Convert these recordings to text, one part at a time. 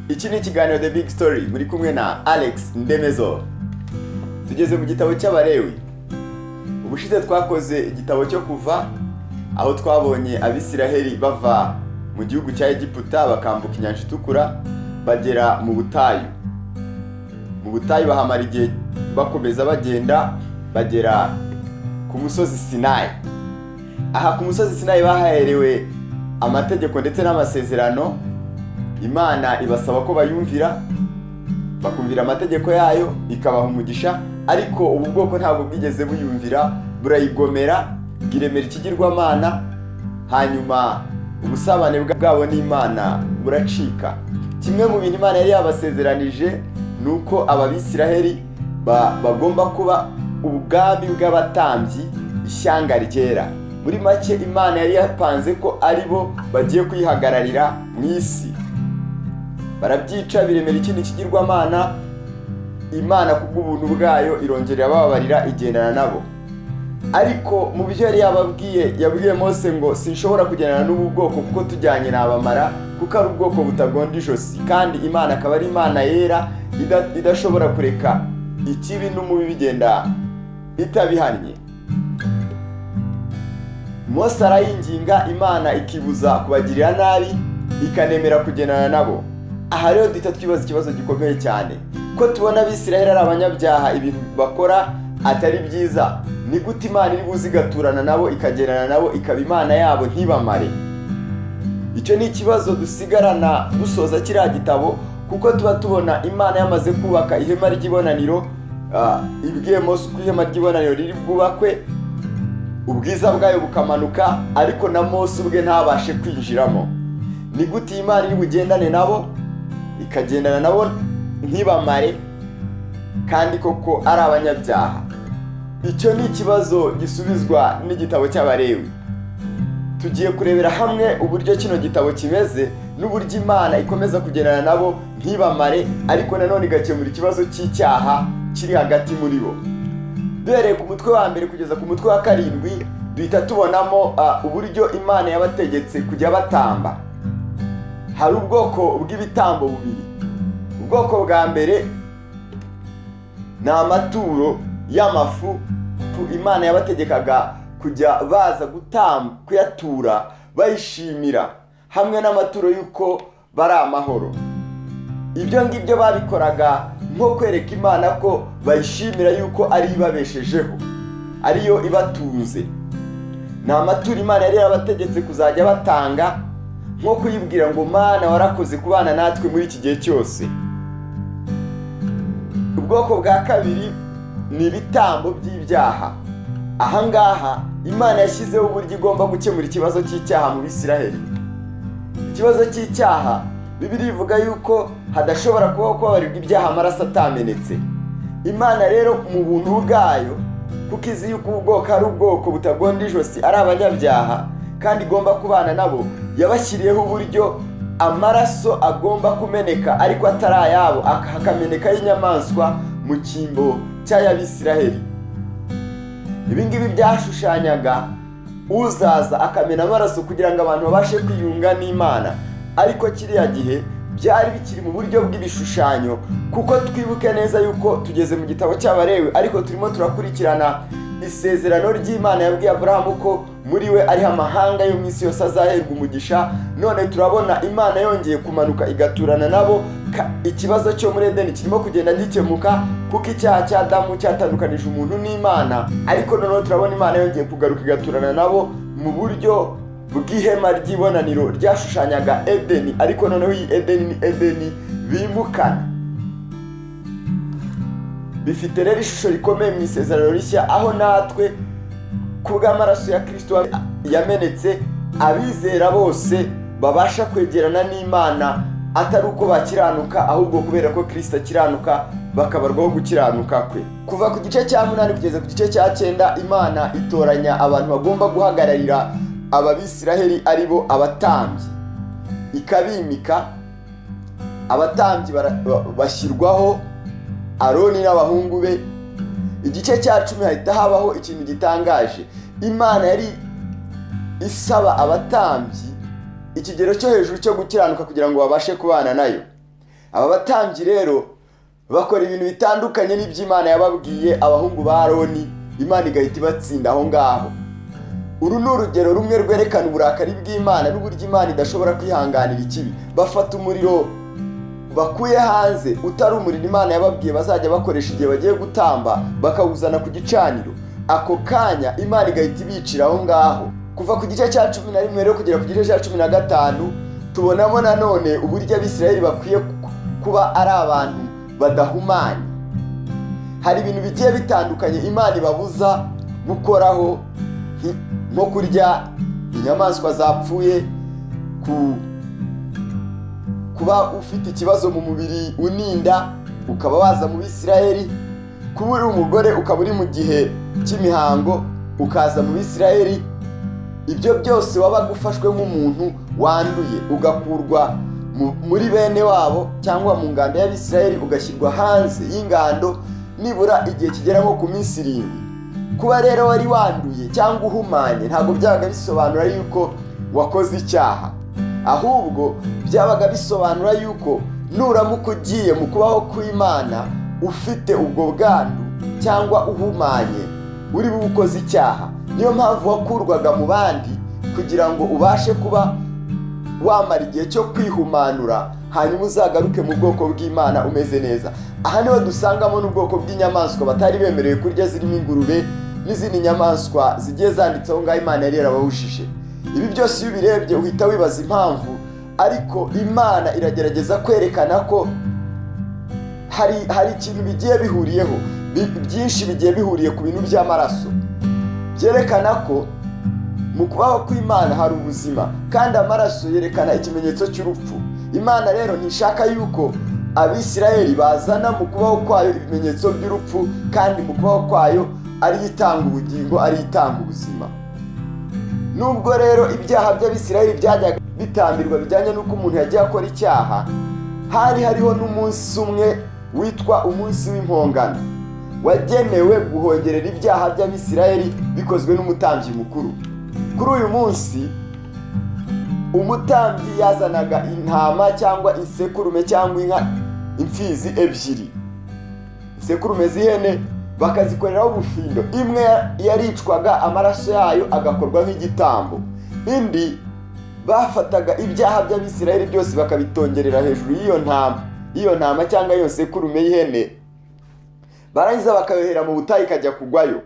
Iki ni ikiganiro The Big Story, muri kumwe na Alex Ndemezo. Tugeze mu gitabo cy'Abalewi. Ubushize twakoze igitabo cyo Kuva, aho twabonye Abisiraheli bava mu gihugu cya Egiputa, bakambuka Inyanja Itukura, bagera mu butayu. Mu butayu bahamara igihe, bakomeza bagenda bagera ku musozi Sinayi. Aha ku musozi Sinayi bahaherewe amategeko ndetse n'amasezerano. Imana ibasaba ko bayumvira, bakumvira amategeko yayo, ikabaha umugisha. Ariko ubu bwoko ntabwo bwigeze buyumvira, burayigomera, bwiremera ikigirwamana, hanyuma ubusabane bwabo n'Imana buracika. Kimwe mu bintu Imana yari yabasezeranije ni uko Ababisiraheli bagomba kuba ubwami bw'abatambyi, ishyanga ryera. Muri make, Imana yari yapanze ko ari bo bagiye kuyihagararira mu isi. Barabyica, biremera ikindi kigirwamana. Imana kubw'ubuntu bwayo irongera irabababarira, igendana nabo. Ariko mu byo yari yababwiye, yabwiye Mose ngo: "Sinshobora kugendana n'ubu bwoko, kuko tujyanye nabamara, kuko ari ubwoko butagonda ijosi." Kandi Imana akaba ari Imana yera, idashobora kureka ikibi n'umubi bigenda itabihannye. Mose arayinginga, Imana ikibuza kubagirira nabi, ikanemera kugendana nabo. Aha rero duhita twibaza ikibazo gikomeye cyane: ko tubona Abisiraheli ari abanyabyaha, ibintu bakora atari byiza, ni gute Imana iri buze igaturana nabo, ikagendana nabo, ikaba Imana yabo, ntibamare? Icyo ni ikibazo dusigarana dusoza kiriya gitabo, kuko tuba tubona Imana yamaze kubaka ihema ry'ibonaniro, ibwiye Mose uko ihema ry'ibonaniro riri bwubakwe, ubwiza bwayo bukamanuka, ariko na Mose ubwe ntabashe kwinjiramo. Ni gute iyi Imana iri bugendane nabo, ikagendana nabo ntibamare, kandi koko ari abanyabyaha? Icyo ni ikibazo gisubizwa n'igitabo cy'Abalewi. Tugiye kurebera hamwe uburyo kino gitabo kimeze n'uburyo Imana ikomeza kugendana nabo ntibamare, ariko nanone igakemura ikibazo cy'icyaha kiri hagati muri bo. Duhereye ku mutwe wa mbere kugeza ku mutwe wa karindwi, duhita tubonamo uburyo Imana yabategetse kujya batamba. Hari ubwoko bw'ibitambo bubiri. Ubwoko bwa mbere ni amaturo y'amafu Imana yabategekaga kujya baza gutamba, kuyatura bayishimira, hamwe n'amaturo y'uko bari amahoro. Ibyo ngibyo babikoraga nko kwereka Imana ko bayishimira yuko ari ibabeshejeho, ariyo ibatunze. Ni amaturo Imana yari yarabategetse kuzajya batanga, nko kuyibwira ngo: "Mana, warakoze kubana natwe muri iki gihe cyose." Ubwoko bwa kabiri ni ibitambo by'ibyaha. Ahangaha Imana yashyizeho uburyo igomba gukemura ikibazo cy'icyaha mu Bisiraheli. Ikibazo cy'icyaha, Bibiliya ivuga yuko hadashobora kubaho kubabarirwa ibyaha amaraso atamenetse. Imana rero mu buntu bwayo, kuko izi yuko ubu bwoko ari ubwoko butagonda ijosi, ari abanyabyaha, kandi igomba kubana nabo, yabashyiriyeho uburyo amaraso agomba kumeneka, ariko atari ayabo, hakameneka y'inyamaswa mu cyimbo cy'ay'Abisiraheli. Ibi ngibi byashushanyaga uzaza akamena amaraso kugira ngo abantu babashe kwiyunga n'Imana. Ariko kiriya gihe byari bikiri mu buryo bw'ibishushanyo, kuko twibuke neza yuko tugeze mu gitabo cy'Abalewi, ariko turimo turakurikirana isezerano ry'Imana yabwiye Aburahamu ko muri we ariho amahanga yo mu isi yose azaherwa umugisha. None turabona Imana yongeye kumanuka igaturana nabo. Ikibazo cyo muri Edeni kirimo kugenda gikemuka, kuko icyaha cya Adamu cyatandukanije umuntu n'Imana. Ariko noneho turabona Imana yongeye kugaruka igaturana nabo mu buryo bw'ihema ry'ibonaniro ryashushanyaga Edeni. Ariko noneho iyi Edeni ni Edeni bimukana. Bifite rero ishusho rikomeye mu Isezerano Rishya, aho natwe ku bw'amaraso ya Kirisito yamenetse, abizera bose babasha kwegerana n'Imana, atari uko bakiranuka, ahubwo kubera ko Kirisito akiranuka, bakabarwaho gukiranuka kwe. Kuva ku gice cya 8 kugeza ku gice cya 9, Imana itoranya abantu bagomba guhagararira Ababisiraheli, ari bo abatambyi, ikabimika. Abatambyi bashyirwaho, Aroni n'abahungu be. Igice cya 10 hahita habaho ikintu gitangaje. Imana yari isaba abatambyi ikigero cyo hejuru cyo gukiranuka kugira ngo babashe kubana nayo. Aba batambyi rero bakora ibintu bitandukanye n'iby'Imana yababwiye abahungu ba Aroni, Imana igahita ibatsinda aho ngaho. Uru ni urugero rumwe rwerekana uburakari bw'Imana n'uburyo Imana idashobora kwihanganira ikibi. Bafata umuriro bakuye hanze utari umuriro Imana yababwiye bazajya bakoresha igihe bagiye gutamba, bakawuzana ku gicaniro. Ako kanya Imana igahita ibicira aho ngaho. Kuva ku gice cya 11 rero kugera ku gice cya 15 tubonamo nanone uburyo Abisirayeli bakwiye kuba ari abantu badahumanye. Hari ibintu bigiye bitandukanye Imana ibabuza gukoraho, nko kurya inyamaswa zapfuye, kuba ufite ikibazo mu mubiri uninda ukaba waza mu Bisirayeli, kuba uri umugore ukaba uri mu gihe cy'imihango ukaza mu Bisirayeli. Ibyo byose wabaga ufashwe nk'umuntu wanduye, ugakurwa muri bene wabo cyangwa mu ngando y'Abisirayeli, ugashyirwa hanze y'ingando nibura igihe kigera nko ku minsi 7. Kuba rero wari wanduye cyangwa uhumanye ntabwo byabaga bisobanura yuko wakoze icyaha, ahubwo byabaga bisobanura yuko nuramuka ugiye mu kubaho kw'Imana ufite ubwo bwandu cyangwa uhumanye, uri bube ukoze icyaha. Niyo mpamvu wakurwaga mu bandi kugira ngo ubashe kuba wamara igihe cyo kwihumanura, hanyuma uzagaruke mu bwoko bw'Imana umeze neza. Aha niho dusangamo n'ubwoko bw'inyamaswa batari bemerewe kurya, zirimo ingurube n'izindi nyamaswa zigiye zanditseho ngaho Imana yari yarababujije. Ibi byose iyo ubirebye uhita wibaza impamvu, ariko Imana iragerageza kwerekana ko hari ikintu bigiye bihuriyeho, byinshi bigiye bihuriye ku bintu by'amaraso, byerekana ko mu kubaho kw'Imana hari ubuzima, kandi amaraso yerekana ikimenyetso cy'urupfu. Imana rero ntishaka yuko Abisirayeli bazana mu kubaho kwayo ibimenyetso by'urupfu, kandi mu kubaho kwayo ariyo itanga ubugingo, ariyo itanga ubuzima. Nubwo rero ibyaha by'Abisirayeli byajyaga bitambirwa bijyanye n'uko umuntu yagiye akora icyaha, hari hariho n'umunsi umwe witwa umunsi w'impongano wagenewe guhongerera ibyaha by'Abisirayeli bikozwe n'umutambyi mukuru. Kuri uyu munsi umutambyi yazanaga intama cyangwa isekurume cyangwa inka imfizi ebyiri, isekurume z'ihene, bakazikoreraho ubufindo. Imwe yaricwaga amaraso yayo agakorwa nk'igitambo, indi bafataga ibyaha by'Abisirayeli byose bakabitongerera hejuru y'iyo ntama cyangwa iyo sekurume y'ihene, barangiza bakayohera mu butayu ikajya kugwayo.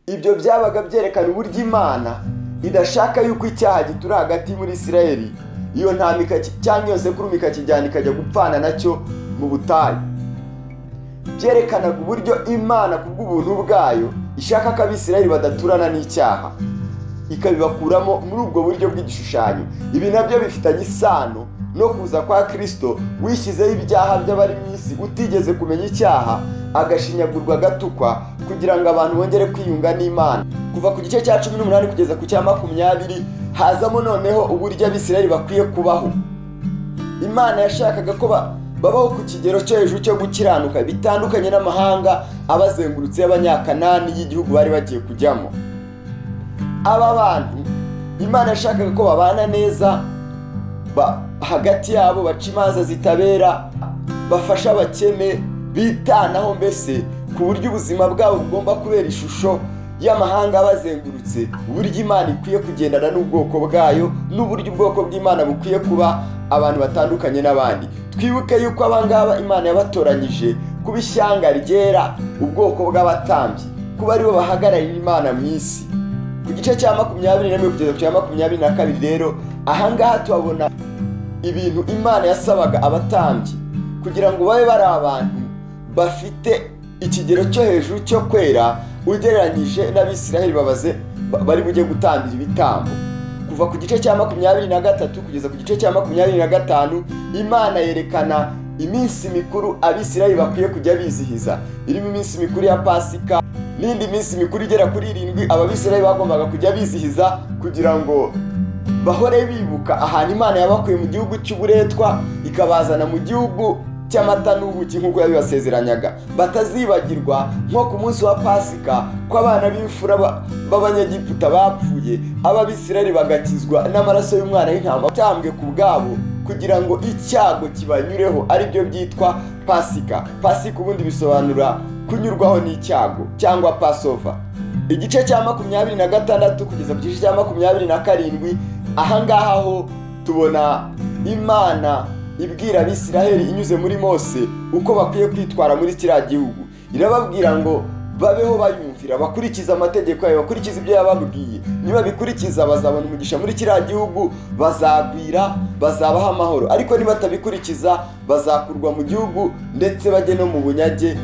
Ibyo byabaga byerekana uburyo Imana idashaka yuko icyaha gitura hagati muri Isirayeli, iyo ntama cyangwa iyo sekurume ikakijyana ikajya gupfana nacyo mu butayu. Byerekanaga uburyo Imana ku bw'ubuntu bwayo ishaka ko Abisirayeli badaturana n'icyaha, ikabibakuramo muri ubwo buryo bw'igishushanyo. Ibi nabyo bifitanye isano no kuza kwa Kristo wishyizeho ibyaha by'abari mu isi, utigeze kumenya icyaha, agashinyagurwa, agatukwa, kugira ngo abantu bongere kwiyunga n'Imana. Kuva ku gice cya 18 kugeza ku cya 20 hazamo noneho uburyo Abisirayeli bakwiye kubaho. Imana yashakaga ko babaho ku kigero cyo hejuru cyo gukiranuka, bitandukanye n'amahanga abazengurutse y'Abanyakanani y'igihugu bari bagiye kujyamo. Aba bantu Imana yashakaga ko babana neza hagati yabo, baca imanza zitabera, bafasha abakene, bitanaho, mbese ku buryo ubuzima bwabo bugomba kubera ishusho y'amahanga abazengurutse, uburyo Imana ikwiye kugendana n'ubwoko bwayo, n'uburyo ubwoko bw'Imana bukwiye kuba abantu batandukanye n'abandi. Twibuke yuko abangaba Imana yabatoranyije kuba ishyanga ryera, ubwoko bw'abatambyi, kuba aribo bahagararira Imana mu isi. Ku gice cya 21 kugeza ku cya 22 rero, ahangaha tuhabona ibintu Imana yasabaga abatambyi kugira ngo babe bari abantu bafite ikigero cyo hejuru cyo kwera ugereranyije n'Abisiraheli babaze bari bujye gutambira ibitambo. Kuva ku gice cya 23 kugeza ku gice cya 25, Imana yerekana iminsi mikuru Abisiraheli bakwiye kujya bizihiza, irimo iminsi mikuru ya Pasika n'indi minsi mikuru igera kuri 7 Abisiraheli bagombaga kujya bizihiza kugira ngo bahore bibuka ahantu Imana yabakuye mu gihugu cy'uburetwa ikabazana mu gihugu cy'amata n'ubuki nk'uko yabibasezeranyaga. Batazibagirwa nko ku munsi wa Pasika ko abana b'imfura b'Abanyegiputa bapfuye, Abisirayeli bagakizwa n'amaraso y'umwana w'intama utambwe ku bwabo kugira ngo icyago kibanyureho, aribyo byitwa Pasika. Pasika ubundi bisobanura kunyurwaho n'icyago cyangwa Passover. Igice cya 26 kugeza ku gice cya 27, ahangaha ho tubona Imana ibwira Abisiraheli inyuze muri Mose uko bakwiye kwitwara muri kiriya gihugu. Irababwira ngo babeho bayumvira, bakurikize amategeko yayo, bakurikize ibyo yababwiye. Nibabikurikiza bazabona umugisha muri kiriya gihugu, bazagwira, bazabaho amahoro, ariko nibatabikurikiza bazakurwa mu gihugu ndetse bajye no mu bunyage.